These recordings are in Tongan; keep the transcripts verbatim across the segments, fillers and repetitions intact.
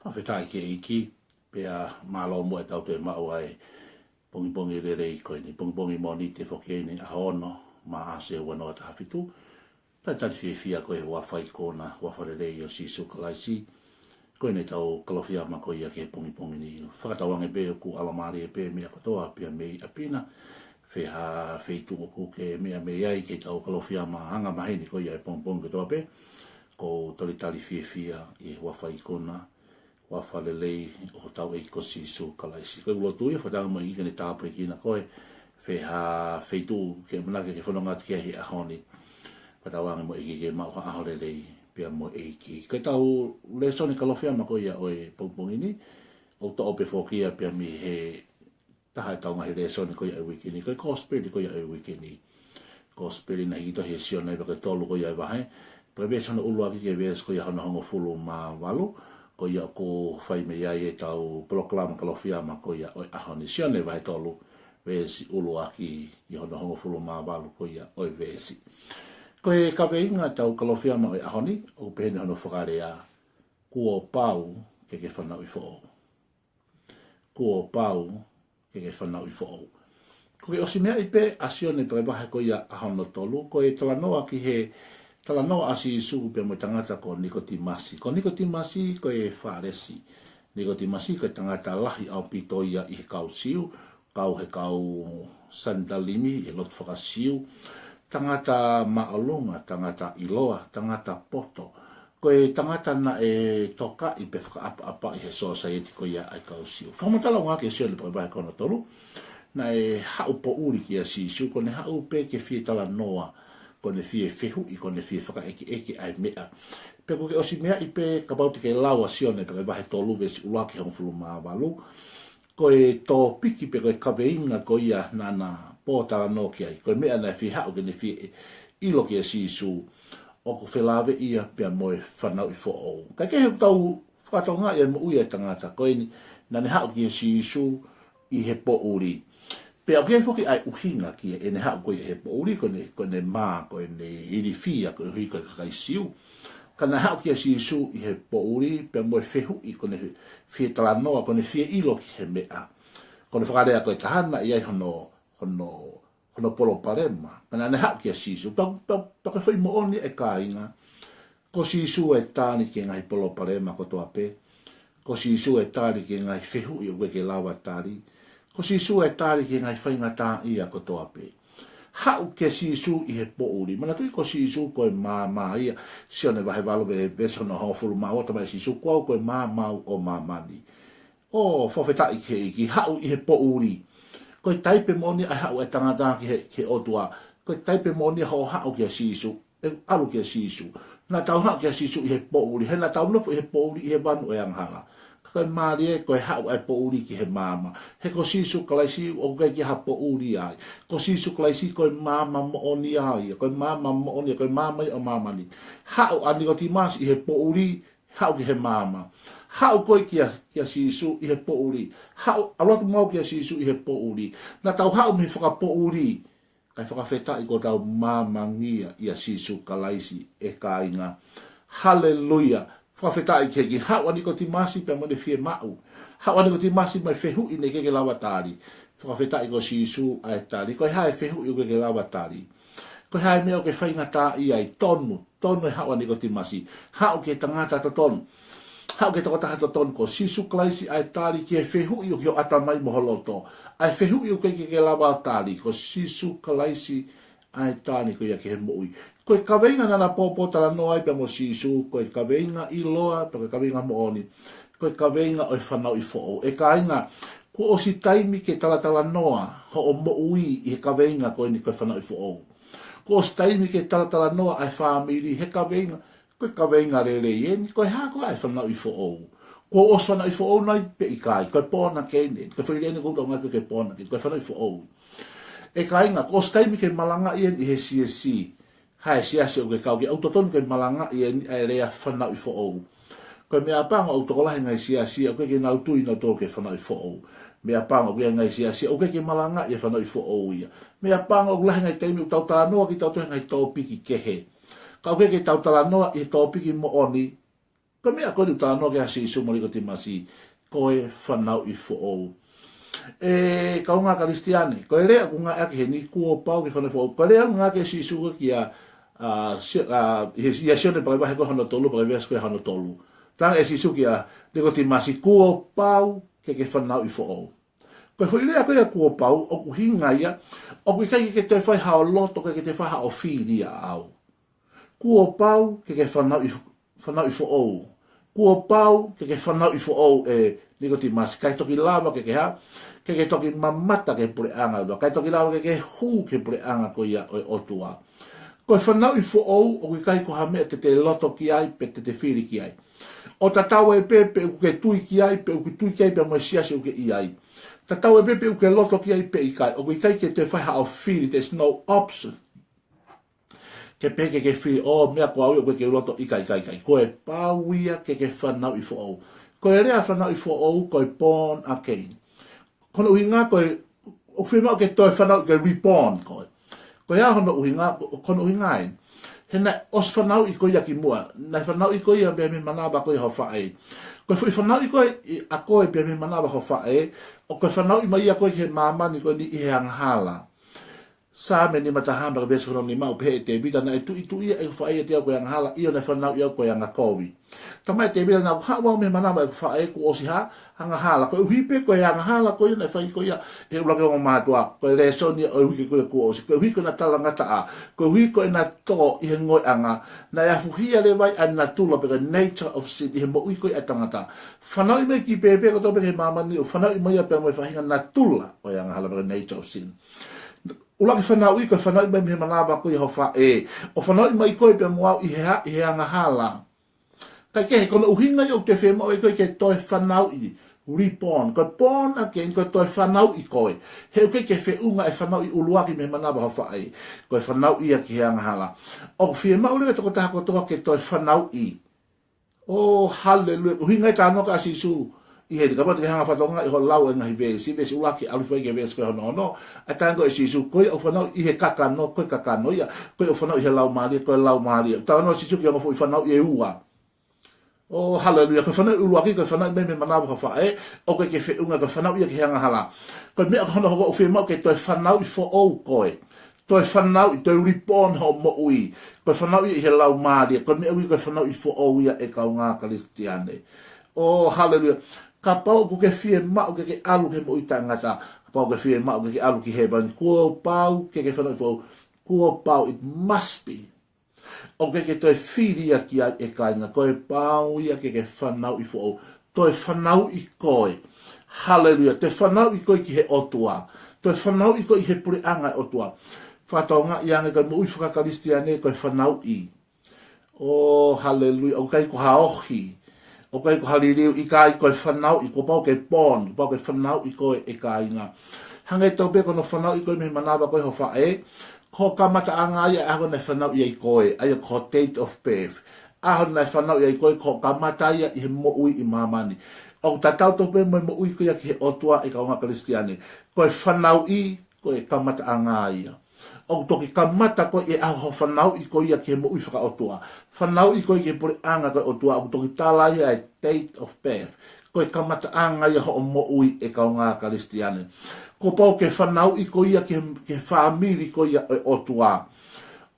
Fakafetaʻi ki he ʻEiki, pea mālō muʻa ʻetau toe maʻu ʻa e pongipongi lelei ko eni, pongipongi Mōnite foki eni, ʻaho ono, Maʻasi ua noa taha fitu. Talitali fiefia ko e huafa ikuna, huafa lelei ʻo Sīsū Kalaisi. Ko eni ʻetau Kalofiama ko ia ki he pongipongi ni. Fakatauange pē ʻoku ʻalomālie pē meʻa kotoa pea mei ʻapi na. Fē ha feituʻu ʻoku ke meʻa mei ai ki heʻetau Kalofiama angamaheni ko ia he pongipongi kotoa pē. ʻOku ou talitali fiefia ʻi he huafa ikuna, huafa lelei ʻo hotau ʻEiki ko Sīsū Kalaisi. Ko e lotu ia, fakatauange mo e ʻEiki ke ne tāpuekina koe, fē ha feituʻu ʻoku ke ʻamanaki ke fononga atu ki ai he ʻaho ni. Fakatauange mo e ʻEiki ke maʻu ha ʻaho lelei pea mo e ʻEiki. Ko ʻetau lēsoni Kalofiama ko ia ʻo e pongipongi ni, ʻoku toʻo pē foki ia pea mei he taha ʻetau ngaahi lēsoni ko ia ʻo e uike ni, ko e Kosipeli ko ia ʻo e uike ni. Kosipeli naʻe hiki tohi ʻe Sione vahe tolu ko ia ʻi he vahe. Pea veesi hono ʻuluaki ki he veesi ko ia hono hongofulu mā valu, ko ia ʻoku fai mei ai ʻetau polokalama Kalofiama ko ia ʻo e ʻaho ni. Sione vahe tolu, veesi ʻuluaki ki hono hongofulu mā valu ko ia ʻo e veesi. Ko e kaveinga ʻetau Kalofiama ʻo e ʻaho ni, ʻoku pehē ni hono fakalea: Kuo pau ke ke fanauʻi foʻou. Kuo pau ke ke fanauʻi foʻou. Ko e ʻosi meaʻi pē ʻa Sione pea vahe ko ia hono tolu, ko e talanoa ki he talanoa ʻa Sīsū pea mo e tangata ko Nikotīmasi. Ko Nikotīmasi ko e Fālesi. Nikotīmasi ko e tangata lahi ʻaupito ia ʻi he kau Siu, kau he kau Sanihedilimi, he lotu faka-Siu, tangata māʻolunga, tangata ʻiloa, tangata poto. Ko e tangata naʻe tokaʻi pe fakaʻapaʻapaʻi he sōsaieti ko ia ʻa e kau Siu. Fakamatala ʻa Sione pea vahe ko hono tolu, naʻe haʻu poʻuli kia Sīsū, ko ʻene haʻu pē ke fie talanoa, ko ʻene fie fehuʻi, ko ʻene fie fakaʻekeʻeke ʻa e meʻa. Pea ko e ʻosi meaʻi pē, kapau te ke lau ʻa Sione pea vahe tolu veesi ʻuluaki ki he hongofulu mā valu, ko e tōpiki pe ko e kaveinga ko ia naʻa na pōtalanoa ki ai, ko e meʻa naʻe fie haʻu ke ne fie ʻilo kia Sīsū, ʻoku felāveʻi ia pea mo e fanauʻi foʻou. Kae kehe, ʻoku tau fakatokangaʻi ʻa e moʻui ʻa e tangata ko eni, naʻa ne haʻu kia Sīsū ʻi he poʻuli. Pea ʻoku ʻi ai foki ʻa e ʻuhinga ki heʻene haʻu ko ia he poʻuli, ko ʻene, ko ʻene mā, ko ʻene ilifia koeʻuhi ko e kakai Siu. Ka naʻe haʻu kia Sīsū ʻi he poʻuli, pea mo e fehuʻi, ko ʻene fie talanoa, ko ʻene fie ʻilo ki he meʻa. Ko hono fakalea ko e taha naʻe ʻi ai hono, hono, hono palopalema. Pea naʻa ne haʻu kia Sīsū. Pea, pea, pea ko e foʻi moʻoni ʻe kāinga, ko Sīsū e tali ki he ngaahi palopalema kotoa pē. Ko Sīsū e tali ki he ngaahi fehuʻi ʻoku ʻikai ke lava tali. Ko Sīsū e tali ki he ngaahi faingataʻaʻia kotoa pē. Haʻu kia Sīsū ʻi he poʻuli. Manatuʻi ko Sīsū ko e maama ia. Sione vahe valu ve-, veesi hono hongofulu mā ua, talamai ʻe Sīsū, ko au ko e maama ʻo māmani. ʻO, fakafetaʻi ki he ʻEiki, haʻu ʻi he poʻuli. Ko e taipe moʻoni ʻa e haʻu ʻa e tangata ki he, ki he ʻOtua. Ko e taipe moʻoni ʻa hoʻo haʻu kia Sīsū. ʻE ʻalu kia Sīsū. Naʻa tau haʻu kia Sīsū ʻi he poʻuli. He naʻa tau nofo ʻi he poʻuli ʻi he vanu ʻo e angahala. Ka ko e mālie ko e haʻu ʻa e poʻuli ki he maama. He ko Sīsū Kalaisi ʻoku ʻikai ke ʻi ai ha poʻuli ai. Ko Sīsū Kalaisi ko e maama moʻoni ia. Ko e maama moʻoni, ko e maama ia ʻo māmani. Haʻu ʻa Nikotīmasi ʻi he poʻuli, haʻu ki he maama. Haʻu koe kia, kia Sīsū ʻi he poʻuli. Haʻu, ʻalu atu mo au kia Sīsū ʻi he poʻuli. Naʻa tau haʻu mei he fakapoʻuli. Kae fakafetaʻi kuo tau māmangia ʻia Sīsū Kalaisi, ʻe kāinga. Haleluia. Fakafetaʻi ki he ʻEiki. Haʻu ʻa Nikotīmasi pea mo ʻene fiemaʻu. Haʻu ʻa Nikotīmasi mo e fehuʻi naʻe ʻikai ke lava tali. Fakafetaʻi ko Sīsū ʻa e tali. Ko e hā e fehuʻi ʻoku ʻikai ke lava tali? Ko e hā e meʻa ʻoku ke faingataʻaʻia ai? Tonu, tonu e haʻu ʻa Nikotīmasi. Haʻu ki he tangata totonu. Haʻu ki he tokotaha totonu, ko Sīsū Kalaisi ʻa e tali ki he fehuʻi ʻoku ʻi ho ʻatamai mo ho loto. ʻA e fehuʻi ʻoku ʻikai ke lava tali, ko Sīsū Kalaisi ʻa e tali ko ia ki he moʻui. Ko e kaveinga naʻa na pōpōtalanoa ai pea mo Sīsū, ko e kaveinga ʻiloa, pea ko e kaveinga moʻoni. Ko e kaveinga ʻo e fanauʻi foʻou. ʻE kāinga, kuo ʻosi taimi ke talatalanoa hoʻo moʻui ʻi he kaveinga ko eni ko e fanauʻi foʻou. Kuo ʻosi taimi ke talatalanoa ʻa e fāmili he kaveinga, ko e kaveinga lelei eni, ko e hā koā ʻa e fanauʻi foʻou? Kuo ʻosi fanauʻi foʻou nai pe ʻikai? Ko e born again eni, ko e foʻi lea eni ʻoku tau ngāueʻaki ko e born again, ko e fanauʻi foʻou. ʻE kāinga, kuo ʻosi taimi ke malangaʻi eni ʻi he siasi. Hā e siasi ʻoku ke kau ki ai? ʻOku totonu ke malangaʻi eni ʻa e lea fanauʻi foʻou. Ko e meʻapango ʻoku tokolahi e ngaahi siasi ʻoku ʻikai ke nau tui nautolu ki he fanauʻi foʻou. Meʻapango ʻoku ʻi ai e ngaahi siasi ʻoku ʻikai ke malangaʻi e fanauʻi foʻou ia. Meʻapango ʻoku lahi e ngaahi taimi ʻoku tau talanoa kitautolu he ngaahi tōpiki kehe. Ka ʻoku ʻikai ke tau talanoa ʻi he tōpiki moʻoni, Ko e meʻa ko eni ʻoku talanoa ki ai ʻa Sīsū mo Nikotīmasi, ko e fanauʻi foʻou. ʻE kaungā Kalisitiane, ko e lea ʻoku ngāueʻaki heni, kuo pau ke fanauʻi foʻou. Ko e lea ʻoku ngāueʻaki ʻe Sīsū ko ia, ʻa, Si-, ʻa, ʻi he, ʻia Sione pea vahe ko hono tolu, pea veesi ko hono tolu. Talaange ʻe Sīsū kia Nikotīmasi, kuo pau ke ke fanauʻi foʻou. Ko e foʻi lea ko ia kuo pau, ʻoku ʻuhinga ia, ʻoku ʻikai ke ke toe fai haʻo loto, ke ke toe fai haʻo fili ʻaʻau. Kuo pau ke ke fanauʻi, fanauʻi foʻou. Kuo pau ke ke fanauʻi foʻou, ʻe Nikotīmasi, kae toki lava ke ke hā, ke ke toki mamata ki he puleʻanga ʻo e ʻOtua, kae toki lava ke ke hū ki he puleʻanga ko ia ʻo e ʻOtua. Ko e fanauʻi foʻou, ʻoku ʻikai ko ha meʻa te te loto ki ai, pe te te fili ki ai. ʻOku tatau ai pē pe ʻoku ke tui ki ai, pe ʻoku ke tui ki ai pea mo e siasi ʻoku ke ʻi ai. Tatau ai pē pe ʻoku ke loto ki ai pe ʻikai. ʻOku ʻikai ke toe fai haʻo fili, there's no option. Ke pehē ke ke fili, ʻo, meʻa ko au ia ʻoku ʻikai ke u loto, ʻikai, ʻikai, ʻikai. Ko e pau ia ke ke fanauʻi foʻou. Ko e lea fanauʻi foʻou, ko e born again. Ko hono ʻuhinga ko e, ʻoku fiemaʻu ke toe fanauʻi, ke reborn koe. Ko e hā hono ʻuhinga, ko, ko hono ʻuhinga ē. He naʻe ʻosi fanauʻi koe ia kimuʻa, naʻe fanauʻi koe ia pea mei he manava ko ia ho faʻē. Ko e foʻi fanauʻi ko ē ʻa koe pea mei he manava ho faʻē, ʻoku fanauʻi mai ia koe ki he māmani ko eni ʻi he angahala. Saame nima taha pea veesi hono nima, ʻoku pehē ʻe Tēvita, naʻe tuʻituʻia ʻeku faʻē ʻiate au ko e angahala, ʻio naʻe fanauʻi au ko e angakovi. Talamai ʻe Tēvita naʻa ku haʻu au mei he manava ʻeku faʻē kuo ʻosi hā, angahala. Koeʻuhi pē ko e angahala ko ia naʻe fai ko ia ʻe he ʻuluaki ongo mātuʻa, ko e lēsoni ia ʻo e uike ko ia kuo ʻosi. Koeʻuhi ko ʻena talangataʻa, koeʻuhi ko ʻena tō ʻi he ngoueʻanga, naʻe afuhia leva ai ʻa e natula pe ko e nature of sin ʻi he moʻui ko ia ʻa e tangata. Fanauʻi mai ki pēpē kotoa pē ki he māmani, ʻo fanauʻi mai ia pea mo e faʻahinga natula ʻo e angahala pe ko e nature of sin. ʻUluaki fanauʻi, ko e fanauʻi mai mei he manava ko ia ho faʻē. ʻO fanauʻi mai koe pea mo au ʻi he hā, ʻi he angahala. Kae kehe, ko hono ʻuhinga ia ʻoku toe fiemaʻu ai koe ke toe fanauʻi, reborn. Ko e born again, ko e toe fanauʻi koe. He ʻoku ʻikai ke feʻunga e fanauʻi ʻuluaki mei he manava ho faʻē. Ko e fanauʻi ia ki he angahala. ʻOku fiemaʻu leva e tokotaha kotoa ke toe fanauʻi. ʻO, haleluia. ʻUhinga e talanoa ko ia ʻa Sīsū ʻi heni, kapau te ke hanga ʻo fakatokangaʻi hoʻo lau e ngaahi veesi, veesi ʻuluaki ʻalu hifo ai ki he veesi ko hono ono, ʻa e talanoa ko ia ʻa Sīsū, ko ia ʻoku fanauʻi ʻi he kakano, ko e kakano ia, ko ia ʻoku fanauʻi ʻi he laumālie, ko e laumālie. Talanoa ʻa Sīsū ki he ongo foʻi fanauʻi ʻe ua. ʻO, haleluia. Ko e fanauʻi ʻuluaki, ko e fanauʻi mai mei he manava ho faʻē, ʻoku ʻikai ke feʻunga, ko e fanauʻi ia ki he angahala. Ko e meʻa ko hono hoko ʻoku fiemaʻu ke toe fanauʻi foʻou koe. Toe fanauʻi, toe reborn hoʻo moʻui. Ko e fanauʻi ʻi he laumālie, ko e meʻa ui ko e fanauʻi foʻou ia ʻe kaungā Kalisitiane. ʻO, haleluia. Kapau ʻoku ke fiemaʻu ke ke ʻalu ki he moʻui taʻengata, kapau ʻoku ke fiemaʻu ke ke ʻalu ki hēvani, kuo pau ke ke fanauʻi foʻou. Kuo pau, it must be. ʻOku ʻikai ke toe fili ia ki ai ʻe kāinga, ko e pau ia ke ke fanauʻi foʻou. Toe fanauʻi koe. Haleluia. Toe fanauʻi koe ki he ʻOtua. Toe fanauʻi koe ʻi he puleʻanga ʻo e ʻOtua. Fakatokangaʻi ange ko e moʻui faka-Kalisitiane ko e fanauʻi. ʻO, haleluia. ʻOku ʻikai ko ha ohi. ʻOku ʻikai ko ha liliu, ʻikai, ko e fanauʻi, kuo pau ke born, kuo pau ke fanauʻi koe ʻe kāinga. Hangē tofu pē ko hono fanauʻi koe mei he manava ko ia ho faʻē, ko e kamataʻanga ia ʻa e ʻaho naʻe fanauʻi ai koe, ʻa ia ko e date of birth. ʻAho naʻe fanauʻi ai koe, ko e kamata ia ʻi he moʻui ʻi māmani. ʻOku tatau tofu pē mo e moʻui ko ia ki he ʻOtua ʻe kaungā Kalisitiane. Ko e fanauʻi, ko e kamataʻanga ia. ʻOku toki kamata koe ʻi he ʻaho hoʻo fanauʻi ko ia ki he moʻui fakaʻotua. Fanauʻi koe ki he puleʻanga ko ia ʻo e ʻOtua, ʻoku toki tala ia ʻa e date of birth. Ko e kamataʻanga ia hoʻo moʻui ʻe kaungā Kalisitiane. Kuo pau ke fanauʻi koe ia ki he, ki he fāmili ko ia ʻo e ʻOtua.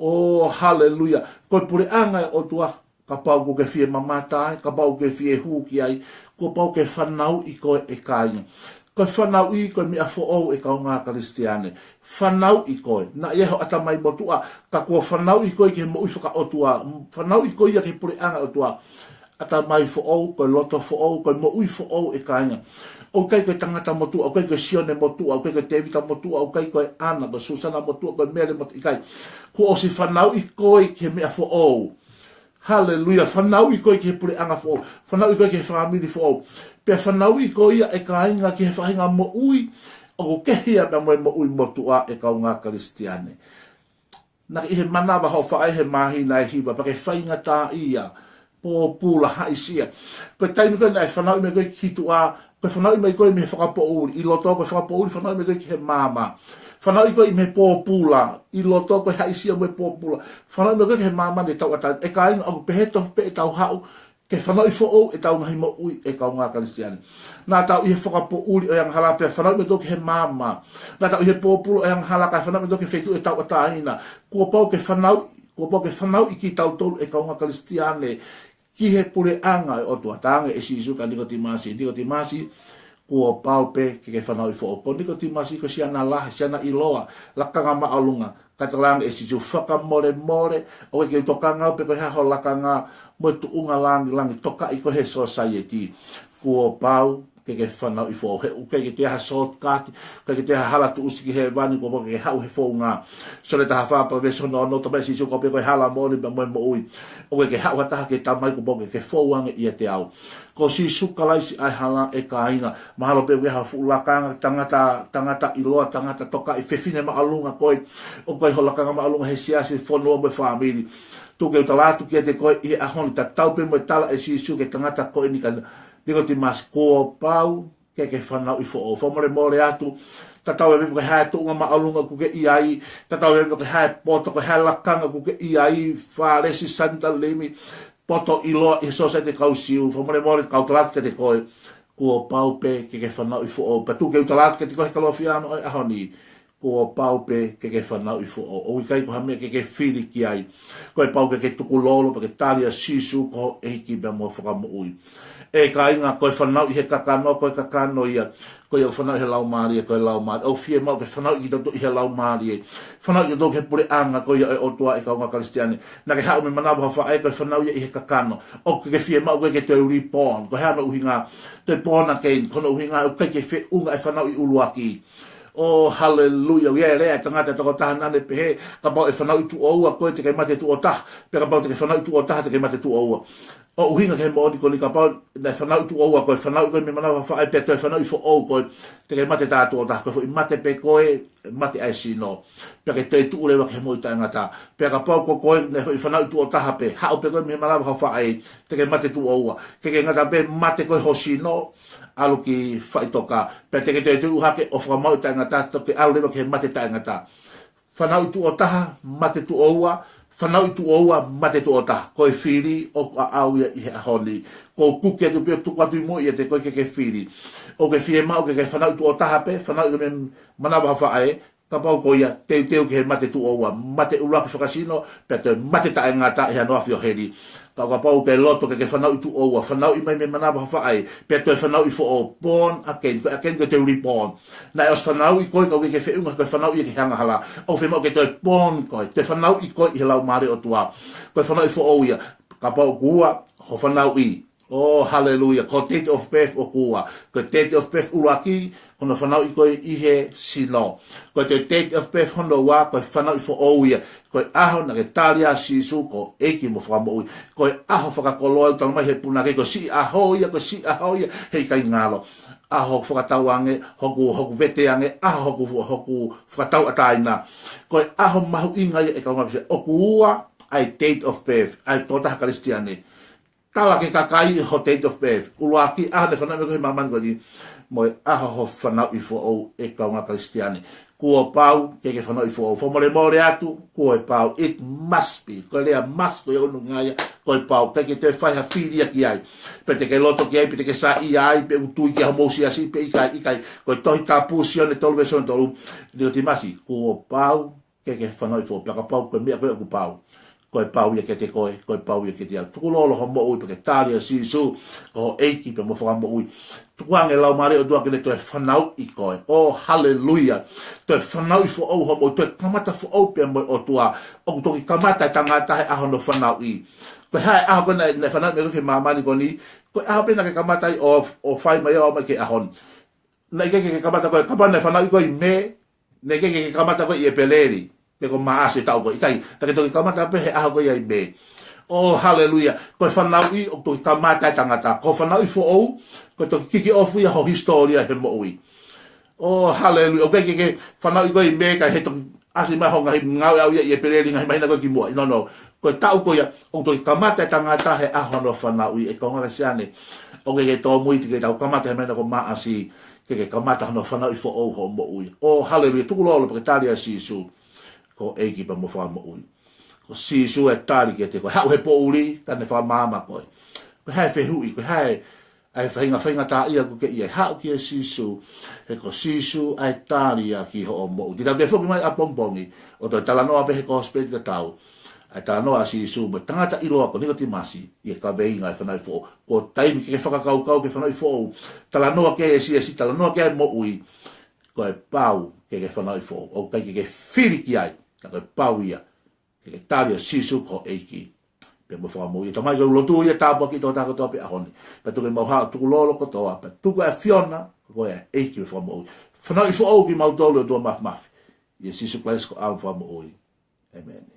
ʻO, haleluia. Ko e puleʻanga ʻo e ʻOtua, kapau ʻoku ke fie mamata ai, kapau ʻoku ke fie hū ki ai, kuo pau ke fanauʻi koe ʻe kāinga. Ko e fanauʻi ko e meʻa foʻou ʻe kaungā Kalisitiane. Fanauʻi koe, naʻe ʻi ai ho ʻatamai motuʻa, ka kuo fanauʻi koe ki he moʻui fakaʻotua, fanauʻi koe ia ki he puleʻanga ʻo e ʻOtua. ʻAtamai foʻou, ko e loto foʻou, ko e moʻui foʻou ʻe kāinga. ʻOku ʻikai ko e tangata motuʻa, ʻoku ʻikai ko e Sione motuʻa, ʻoku ʻikai ko e Tēvita motuʻa, ʻoku ʻikai ko e ʻAna, ko e Susana motuʻa, ko e Mele motuʻa, ʻikai. Kuo ʻosi fanauʻi koe ki he meʻa foʻou. Haleluia. Fanauʻi koe ki he puleʻanga foʻou. Fanauʻi koe ki he fāmili foʻou. Pea fanauʻi koe ia ʻe kāinga ki he faʻahinga moʻui ʻoku kehe ia pea mo e moʻui motuʻa ʻe kaungā Kalisitiane. Naʻa ke ʻi he manava hoʻo faʻē he māhina ʻe hiva, pea ke faingataʻaʻia, pōpula, haʻisia. Ko e taimi ko ē naʻe fanauʻi mai koe ki tuʻa, ko e fanauʻi mai koe mei he fakapoʻuli, ʻi loto ko e fakapoʻuli, fanauʻi mai koe ki he maama. Fanauʻi koe mei he pōpula, ʻi loto ko e haʻisia mo e pōpula. Fanauʻi mai koe ki he māmani ʻe tauʻatāina. ʻE kāinga, ʻoku pehē tofu pē ʻetau haʻu ke fanauʻi foʻou ʻetau ngaahi moʻui ʻe kaungā Kalisitiane. Naʻa tau ʻi he fakapoʻuli ʻo e angahala pea fanauʻi mai tautolu ki he maama. Naʻa tau ʻi he pōpula ʻo e angahala kae fanauʻi mai tautolu ki he feituʻu ʻe tauʻatāina. Kuo pau ke fanauʻi, kuo pau ke fanauʻi kitautolu ʻe kaungā Kalisitiane ki he puleʻanga ʻo e ʻOtua. Talaange ʻe Sīsū kia Nikotīmasi, Nikotīmasi, kuo pau pē ke ke fanauʻi foʻou. Ko Nikotīmasi ko e siana lahi, siana ʻiloa, lakanga māʻolunga. Ka talaange ʻe Sīsū, fakamolemole, ʻoua ʻe ke u tokanga au pe ko e hā ho lakanga mo e tuʻunga langilangi, tokaʻi koe he sōsaieti. Kuo pau ke ke fanauʻi foʻou. He ʻoku ʻikai ke toe ʻi ai ha shortcut, ʻoku ʻikai ke toe ʻi ai ha hala tuʻusi ki hēvani, kuo pau ke ke haʻu he founga. Sione taha fā pea veesi hono ono, talamai ʻe Sīsū, ko au pē ko e hala, moʻoni pea mo e moʻui. ʻOku ʻikai ke haʻu ha taha ki he Tamai kuo pau ke ke fou ange ʻiate au. Ko Sīsū Kalaisi ʻa e hala, ʻe kāinga. Mahalo pē ʻoku ʻi ai ha fuʻu lakanga, tangata, tangata ʻiloa, tangata tokaʻi, fefine māʻolunga koe, ʻoku ʻi ai ho lakanga māʻolunga he siasi, fonua mo e fāmili. Tuku ke u tala atu kiate koe ʻi he ʻaho ni, tatau pē mo e tala ʻe Sīsū ki he tangata ko eni kia Nikotīmasi, kuo pau ke ke fanauʻi foʻou. Fakamolemole atu, tatau ai pē pe ko e hā e tuʻunga māʻolunga ʻoku ke ʻi ai, tatau ai pē pe ko e hā e poto, ko e hā e lakanga ʻoku ke ʻi ai, Fālesi, Sanitalimi, poto ʻiloa ʻi he sōsaieti ʻo e kau Siu, fakamolemole, ka u tala atu kiate koe, kuo pau pē ke ke fanauʻi foʻou. Pea tuku ke u tala atu kiate koe he Kalofiano ʻo e ʻaho ni, kuo pau pē ke ke fanauʻi foʻou. ʻOku ʻikai ko ha meʻa ke ke fili ki ai. Kuo pau ke ke tukulolo pea ke tali ʻa Sīsū ko ho ʻEiki pea mo e Fakamoʻui. ʻE kāinga, ko e fanauʻi he kakano, ko e kakano ia. Ko ia ʻoku fanauʻi he Laumālie, ko e Laumālie. ʻOku fiemaʻu ke fanauʻi kitautolu ʻi he Laumālie. Fanauʻi kitautolu ki he puleʻanga ko ia ʻo e ʻOtua, ʻe kaungā Kalisitiane. Naʻa ke haʻu mei he manava ho faʻē, ko e fanauʻi ia ʻi he kakano. ʻOku ʻikai ke fiemaʻu koe ke toe reborn. Ko e hā hono ʻuhinga? Toe born again. Ko hono ʻuhinga ʻoku ʻikai ke feʻunga e fanauʻi ʻuluaki. ʻOi, haleluia. ʻOku ʻi ai e lea ʻa e tangata ʻe toko taha naʻa ne pehē, kapau ʻe fanauʻi tuʻo ua koe te ke mate tuʻo taha, pea kapau te ke fanauʻi tuʻo taha te ke mate tuʻo ua. ʻOku ʻuhinga ki he moʻoni ko eni, kapau naʻe fanauʻi tuʻo ua koe, fanauʻi koe mei he manava ho faʻē pea toe fanauʻi foʻou koe, te ke mate tā tuʻo taha. Ko e foʻi mate pē ko e mate ʻa e sino. Pea ke toe tuʻu leva ki he moʻui taʻengata. Pea kapau ko koe naʻe foʻi fanauʻi tuʻo taha pē, haʻu pē koe mei he manava ho faʻē, te ke mate tuʻo ua. Ke ke ngata pē mate koe ho sino, ʻalu ki faʻitoka. Pea te ke toe tuʻu hake ʻo fakamāuʻi taʻengata, toki ʻalu leva ki he mate taʻengata. Fanauʻi tuʻo taha, mate tuʻo ua, fanauʻi tuʻo ua, mate tuʻo taha. Ko e fili ʻoku ʻaʻau ia ʻi he ʻaho ni. Ko e kuki atu pē ʻoku tuku atu ʻi muʻa ʻiate koe ke ke fili. ʻOku ke fiemaʻu ke ke fanauʻi tuʻo taha pē, fanauʻi mei he manava ho faʻē, kapau ko ia, teuteu ki he mate tuʻo ua, mate ʻuluaki fakasino, pea toe mate taʻengata ʻi hano afi ʻo heli. Ka kapau ʻoku ke loto ke ke fanauʻi tuʻo ua, fanauʻi mai mei he manava ho faʻē, pea toe fanauʻi foʻou, born again, ko e again ko e toe reborn. Naʻe ʻosi fanauʻi koe, ka ʻoku ʻikai ke feʻunga ko e fanauʻi ia ki he angahala. ʻOku fiemaʻu ke toe born koe, toe fanauʻi koe ʻi he Laumālie ʻo e ʻOtua. Ko e fanauʻi foʻou ia, kapau ʻoku ua ho fanauʻi. ʻOi, haleluia. Ko e date of birth ʻoku ua. Ko e date of birth ʻuluaki, ko hono fanauʻi koe ʻi he sino. Ko e date of birth hono ua, ko e fanauʻi foʻou ia. Ko e ʻaho naʻa ke tali ai ʻa Sīsū ko e ʻEiki mo e Fakamoʻui. Ko e ʻaho fakakoloa, ʻoku talamai ʻe he punake, ko e siʻi ʻaho ia, ko e siʻi ʻaho ia he ʻikai ngalo. ʻAho hoku fakatauange, hoku, hoku veteange, ʻaho hoku, hoku fakatauʻatāina. Ko e ʻaho mahuʻinga ia ʻe kaungā Kalisitiane. ʻOku ua ʻa e date of birth ʻa e tokotaha Kalisitiane. Tala ki he kakai ho date of birth. ʻUluaki, ʻaho naʻe fanauʻi mai koe he māmani ko eni, mo e ʻaho ho fanauʻi foʻou, ʻe kaungā Kalisitiane. Kuo pau ke ke fanauʻi foʻou. Fakamolemole atu, kuo pau. It must be. Ko e lea must, ko ia hono ʻuhinga ia, kuo pau. ʻIkai ke toe fai ha fili ia ki ai. Pe te ke loto ki ai, pe te ke saiʻia ai, pe ʻoku tui ki ai homou siasi, pe ʻikai, ʻikai. Ko e Tohi Tapu, Sione tolu veesi tolu, Nikotīmasi, kuo pau ke ke fanauʻi foʻou. Pea kapau ko e meʻa ko ē ʻoku pau, ko e pau ia kiate koe, ko e pau ia kiate au. Tukulolo ho moʻui pea ke tali ʻa Sīsū ko ho ʻEiki pea mo e Fakamoʻui. Tukuange e Laumālie ʻo e ʻOtua ke ne toe fanauʻi koe. ʻOi, haleluia. Toe fanauʻi foʻou ho moʻui, toe kamata foʻou pea mo e ʻOtua. ʻOku toki kamata e tangata he ʻaho hono fanauʻi. Ko e hā e ʻaho ko ē naʻe, naʻe fanauʻi mai koe ki he māmani ko eni? Ko e ʻaho pē naʻa ke kamata ai ʻo, ʻo fai mai ʻo aʻu mai ki he ʻaho ni. Naʻe ʻikai ke ke kamata koe, kapau naʻe fanauʻi koe ʻi Mē, naʻe ʻikai ke ke kamata koe ʻi ʻEpeleli, pe ko Maʻasi taʻu ko ē, ʻikai, naʻa ke toki kamata pē he ʻaho ko ia ʻi Mē. ʻOi, haleluia. Ko e fanauʻi ʻoku toki kamata e tangata. Ko e fanauʻi foʻou, ko e toki kikiʻofu ia ho hisitōlia he moʻui. ʻOi, haleluia. ʻOku ʻikai ke ke fanauʻi koe ʻi Mē kae he toki ʻasi mai ho ngaahi ngāue ʻaʻau ia ʻi ʻEpeleli, ngaahi māhina ko ē kimuʻa. No, no. Ko e taʻu ko ia, ʻoku toki kamata e tangata he ʻaho hono fanauʻi, ʻe kaungā Kalisitiane. ʻOku ʻikai ke tōmui te ke tau kamata he māhina ko Maʻasi, ke ke kamata hono fanauʻi foʻou ho moʻui. ʻOi, haleluia, tukulolo pea ke tali ʻa Sīsū ko e ʻEiki pea mo e Fakamoʻui. Ko Sīsū ʻe tali kiate koe. Haʻu he poʻuli, ka ne fakamaama koe. Ko e hā e fehuʻi, ko e hā e faʻahinga faingataʻaʻia ʻoku ke ʻi ai? Haʻu kia Sīsū, he ko Sīsū ʻa e tali ia ki hoʻo moʻui. Te tau toe foki mai ʻapongipongi, ʻo toe talanoa pē he kosipeli tatau ʻa e talanoa ʻa Sīsū mo e tangata ʻiloa ko Nikotīmasi ʻi he kaveinga e fanauʻi foʻou. Ko e taimi ke ke fakakaukau ki he fanauʻi foʻou, talanoa ki ai e siasi, talanoa ki ai e moʻui, ko e pau ke ke fanauʻi foʻou. ʻOku ʻikai ke ke fili ki ai, ka ko e pau ia ke ke tali ʻa Sīsū ko e ʻEiki pea mo e Fakamoʻui. Tamai, ko e lotu ia, tāpuakiʻi tō tākotoa pē ʻaho ni. Pea tuku ke mau haʻu ʻo tukulolo kotoa, pea tuku ʻa e ʻAfiona, ko e ʻEiki mo e Fakamoʻui, fanauʻi foʻou kimautolu, ʻOtua Māfimafi. ʻIa Sīsū Kalaisi ko homau Fakamoʻui. ʻĒmeni.